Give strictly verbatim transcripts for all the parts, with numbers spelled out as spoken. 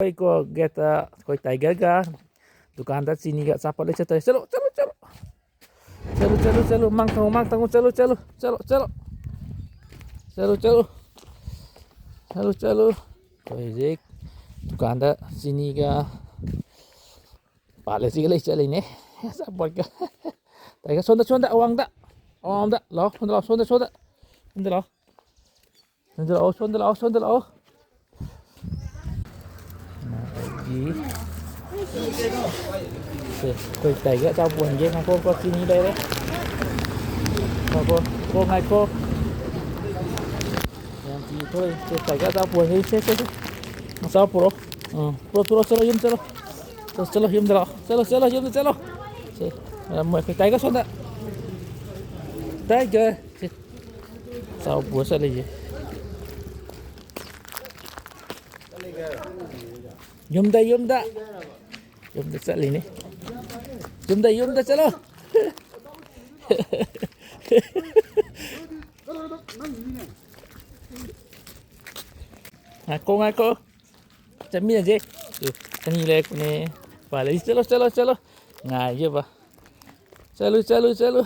ꯑꯩꯈꯣꯏ ꯀꯣ ꯒꯦꯠꯇ ꯑꯩꯈꯣꯏ ꯇꯥꯏꯒꯔꯒ ꯗꯨꯀꯥꯟꯗ ꯆꯤꯅꯤꯒ ꯑꯆꯥꯄꯣꯠ ꯂꯩ ꯆꯠꯇꯣꯔꯦ꯫ ꯆꯠꯂꯣ, ꯆꯠꯂꯣ, ꯆꯠꯂꯣ꯫ ꯆꯠꯂꯣ, ꯆꯠꯂꯣ, ꯆꯠꯂꯣ꯫ ꯃꯥꯡ ꯊꯝꯃꯣ, ꯃꯥꯡ ꯊꯝꯃꯣ꯫ ꯆꯠꯂꯣ, ꯆꯠꯂꯣ, ꯆꯠꯂꯣ, ꯆꯠꯂꯣ꯫ ꯆꯠꯂꯣ, ꯆꯠꯂꯣ꯫ ꯆꯠꯂꯣ, ꯆꯠꯂꯣ꯫ ꯑꯩꯈꯣꯏ ꯍꯧꯖꯤꯛ ꯗꯨꯀꯥꯟꯗ ꯆꯤꯅꯤꯒ ꯄꯥꯔꯂꯦꯖꯤꯒ ꯂꯩ ꯆꯠꯂꯤꯅꯦ꯫ ꯑꯆꯥꯄꯣꯠꯀ꯫ ꯇꯥꯏꯒꯔ, ꯁꯣꯝꯗ, ꯁꯣꯝꯗ, ꯑꯋꯥꯡꯗ꯫ ꯑꯋꯥꯡꯗ꯫ ꯂꯥꯛꯑꯣ, ꯁꯣꯝꯗ ꯂꯥꯛꯑꯣ, ꯁꯣꯝꯗ, ꯁꯣꯝꯗ꯫ ꯁꯣꯝꯗ ꯂꯥꯛꯑꯣ꯫ ꯁꯣꯝꯗ ꯂꯥꯛꯑꯣ, ꯁꯣꯝꯗ ꯂꯥꯛꯑꯣ, ꯁꯣꯝꯗ ꯂꯥꯛꯑꯣ꯫ ꯑꯗꯒꯤ ꯁꯦ, ꯑꯩꯈꯣꯏ ꯇꯥꯏꯒꯔ ꯑꯆꯥꯄꯣꯠ ꯍꯣꯟꯒꯦ꯫ ꯉꯥꯏꯈꯣ, ꯉꯥꯏꯈꯣ, ꯆꯤꯅꯤ ꯂꯩꯔꯦ꯫ ꯉꯥꯏꯈꯣ, ꯉꯥꯏꯈꯣ, ꯉꯥꯏꯈꯣ꯫ ꯌꯥꯝ ꯊꯤ ꯊꯣꯛꯑꯦ꯫ ꯁꯦ, ꯇꯥꯏꯒꯔ ꯑꯆꯥꯄꯣꯠ ꯍꯣꯟꯒꯦ꯫ ꯁꯦ, ꯁꯦ, ꯁꯦ꯫ ꯑꯆꯥꯄꯣꯠ ꯄꯨꯔꯛꯑꯣ꯫ ꯎꯝ, ꯄꯨꯔꯛꯑꯣ, ꯄꯨꯔꯛꯑꯣ, ꯆꯠꯂꯣ, ꯌꯨꯝ ꯆꯠꯂꯣ꯫ ꯆꯠꯂꯣ, ꯆꯠꯂꯣ, ꯌꯨꯝꯗ ꯂꯥꯛꯑꯣ꯫ ꯆꯠꯂꯣ, ꯆꯠꯂꯣ, ꯌꯨꯝꯗ ꯆꯠꯂꯣ꯫ ꯁꯦ, ꯃꯣꯏ ꯑꯩꯈꯣꯏ ꯇꯥꯏꯒꯔ ꯁꯣꯝꯗ꯫ ꯇꯥꯏꯒꯔ꯫ ꯁꯦ, ꯑꯆꯥꯄꯣꯠ ꯄꯨꯔ ꯆꯠꯂꯤꯁꯦ꯫ ꯌꯨꯝꯗ, ꯌꯨꯝꯗ꯫ ꯌꯨꯝꯗ ꯆꯠꯂꯤꯅꯤ꯫ ꯌꯨꯝꯗ, ꯌꯨꯝꯗ ꯆꯠꯂꯣ꯫ ꯉꯥꯏꯈꯣ, ꯉꯥꯏꯈꯣ꯫ ꯆꯠꯃꯤꯟꯅꯁꯦ꯫ ꯇꯨ, ꯑꯅꯤ ꯂꯩꯔꯛꯄꯅꯦ꯫ ꯄꯥꯜꯂꯛꯏ꯫ ꯆꯠꯂꯣ, ꯆꯠꯂꯣ, ꯆꯠꯂꯣ꯫ ꯉꯥꯏꯒꯦꯕ꯫ ꯆꯠꯂꯨ, ꯆꯠꯂꯨ, ꯆꯠꯂꯨ꯫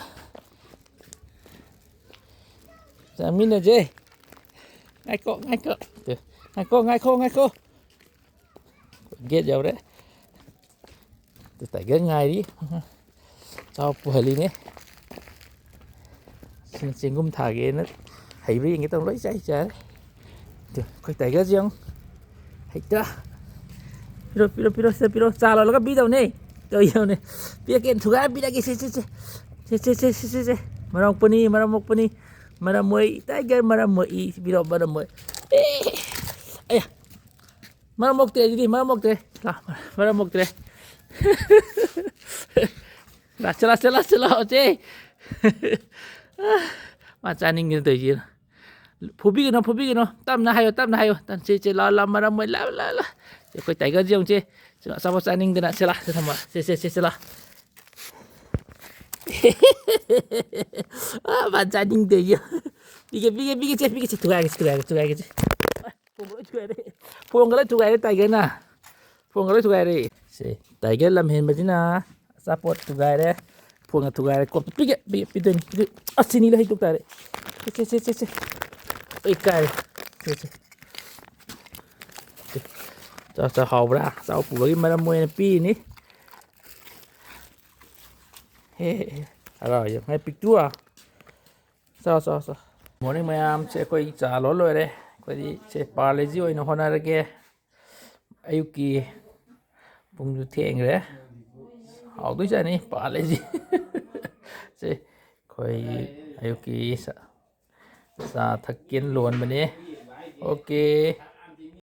ꯆꯠꯃꯤꯟꯅꯁꯦ꯫ ꯉꯥꯏꯈꯣ, ꯉꯥꯏꯈꯣ꯫ ꯇꯨ, ꯉꯥꯏꯈꯣ, ꯉꯥꯏꯈꯣ, ꯉꯥꯏꯈꯣ꯫ ꯒꯦꯠ ꯌꯧꯔꯦ꯫ ꯇꯥꯏꯒꯔ ꯉꯥꯏꯔꯤ꯫ ꯆꯥꯎ ꯄꯨꯍꯜꯂꯤꯅꯦ꯫ ꯁꯤꯅ ꯆꯦꯡꯒꯨꯝ ꯊꯥꯒꯦꯅ ꯍꯩꯕ꯭ꯔꯥ ꯌꯦꯡꯒꯦ ꯇꯧꯔ ꯂꯣꯏ ꯆꯥꯏ ꯆꯥꯔꯦ꯫ ꯑꯗꯨ ꯑꯩꯈꯣꯏ ꯇꯥꯏꯒꯔꯁꯦ ꯌꯦꯡꯉꯨ꯫ ꯍꯦꯛꯇ ꯄꯤꯔꯣ, ꯄꯤꯔꯣ, ꯄꯤꯔꯣ, ꯁꯤꯗ ꯄꯤꯔꯣ꯫ ꯆꯥ ꯂꯣꯜꯂꯒ ꯄꯤꯗꯧꯅꯦ꯫ ꯇꯧ ꯌꯦꯡꯉꯨꯅꯦ꯫ ꯄꯤꯔꯛꯀꯦ, ꯊꯨꯒꯥꯏꯔ ꯄꯤꯔꯛꯀꯦ꯫ ꯁꯦ, ꯁꯦ, ꯁꯦ꯫ ꯁꯦ, ꯁꯦ, ꯁꯦ, ꯁꯦ, ꯁꯦ, ꯁꯦ꯫ ꯃꯔꯝ ꯃꯣꯛꯄꯅꯤ, ꯃꯔꯝ ꯃꯣꯛꯄꯅꯤ꯫ ꯃꯔꯝ ꯃꯣꯏ, ꯇꯥꯏꯒꯔ ꯃꯔꯝ ꯃꯣꯛꯏ꯫ ꯄꯤꯔꯣ, ꯃꯔꯝ ꯃꯣꯏ꯫ ꯑꯦ! ꯑꯌꯥ! ꯃꯔꯝ ꯃꯣꯛꯇ꯭ꯔꯦ ꯑꯗꯨꯗꯤ, ꯃꯔꯝ ꯃꯣꯛꯇ꯭ꯔꯦ꯫ ꯂꯥ, ꯃꯔꯝ ꯃꯣꯛꯇ꯭ꯔꯦ꯫ ꯂꯥ, ꯆꯠꯂꯣ, ꯆꯠꯂꯣ, ꯆꯠꯂꯣ, ꯆꯦ꯫ ꯃꯥ ꯆꯥꯅꯤꯡꯗꯅ ꯇꯧꯔꯤꯁꯦ꯫ ꯐꯨꯕꯤꯒꯅꯨ, ꯐꯨꯕꯤꯒꯅꯨ꯫ ꯇꯞꯅ ꯍꯥꯏꯌꯣ, ꯇꯞꯅ ꯍꯥꯏꯌꯣ꯫ ꯇꯞ-, ꯆꯦ, ꯆꯦ, ꯂꯥ, ꯂꯥ, ꯃꯔꯝ ꯃꯣꯏ, ꯂꯥ, ꯂꯥ, ꯂꯥ꯫ ꯑꯩꯈꯣꯏ ꯇꯥꯏꯒꯔꯁꯦ ꯌꯦꯡꯉꯨ, ꯆꯦ꯫ ꯆꯦ, ꯑꯆꯥꯄꯣꯠ ꯆꯥꯅꯤꯡꯗꯅ꯫ ꯆꯦ, ꯂꯥ, ꯆꯦ, ꯊꯝꯃꯣ꯫ ꯆꯦ, ꯆꯦ, ꯆꯦ, ꯆꯦ, ꯂꯥ꯫ ꯑꯥ, ꯃꯥ ꯆꯥꯅꯤꯡꯗꯦ꯫ ꯄꯤꯒꯦ, ꯄꯤꯒꯦ, ꯄꯤꯒꯦ, ꯆꯦ, ꯄꯤꯒꯦ, ꯆꯦ꯫ ꯊꯨꯒꯥꯏꯒꯦ, ꯊꯨꯒꯥꯏꯒꯦ, ꯊꯨꯒꯥꯏꯒꯦ, ꯆꯦ꯫ ꯐꯣꯟꯒ ꯂꯣꯏ ꯊꯨꯒꯥꯏꯔꯦ꯫ ꯐꯣꯟꯒ ꯂꯣꯏ ꯊꯨꯒꯥꯏꯔꯦ ꯇꯥꯏꯒꯔꯅ꯫ ꯐꯣꯟꯒ ꯂꯣꯏ ꯊꯨꯒꯥꯏꯔꯦ꯫ ꯁꯦ, ꯇꯥꯏꯒꯔ ꯂꯝꯍꯦꯟꯕꯁꯤꯅ ꯑꯆꯥꯄꯣꯠ ꯊꯨꯒꯥꯏꯔꯦ꯫ ꯐꯣꯟꯒ ꯊꯨꯒꯥꯏꯔꯦ꯫ ꯀꯣꯠꯄ ꯄꯤꯒꯦ, ꯄꯤꯒꯦ, ꯄꯤꯗꯣꯏꯅꯤ, ꯄꯤꯗꯣꯏꯅꯤ꯫ ꯑꯁ, ꯆꯤꯅꯤ ꯂꯣꯏ ꯍꯩꯗꯣꯛ ꯇꯥꯔꯦ꯫ ꯁꯦ, ꯁꯦ, ꯁꯦ, ꯁꯦ, ꯁꯦ꯫ ꯑꯩ ꯀꯥꯏꯔꯦ꯫ ꯁꯦ, ꯁꯦ꯫ ꯁꯦ꯫ ꯆꯥ, ꯆꯥ, ꯍꯥꯎꯕ꯭ꯔꯥ? ꯆꯥꯎ ꯄꯨꯕꯒꯤ ꯃꯔꯝ ꯑꯣꯏꯅ ꯄꯤꯔꯤꯅꯤ꯫ ꯍꯦ, ꯍꯦ, ꯍꯦ꯫ ꯍꯔꯥꯎ ꯌꯥꯝ꯫ ꯍꯦ, ꯄꯤꯛꯇꯨ꯫ ꯆꯥꯎ, ꯆꯥꯎ, ꯆꯥꯎ꯫ ꯃꯣꯔꯅꯤꯡ ꯃꯌꯥꯝꯁꯦ, ꯑꯩꯈꯣꯏ ꯆꯥ ꯂꯣꯟ ꯂꯣꯏꯔꯦ꯫ ꯑꯩꯈꯣꯏꯗꯤ ꯁꯦ ꯄꯥꯔꯂꯦꯖꯤ ꯑꯣꯏꯅ ꯍꯣꯠꯅꯔꯒꯦ꯫ ꯑꯌꯨꯛꯀꯤ ꯄꯨꯡꯁꯨ ꯊꯦꯡꯈ꯭ꯔꯦ꯫ ꯍꯥꯎꯗꯣꯏ ꯆꯥꯅꯤ ꯄꯥꯔꯂꯦꯖꯤ꯫ ꯁꯦ ꯑꯩꯈꯣꯏꯒꯤ ꯑꯌꯨꯛꯀꯤ ꯆꯥ, ꯆꯥ ꯊꯛꯀꯦꯅ ꯂꯣꯟꯕꯅꯦ꯫ ꯑꯣꯀꯦ꯫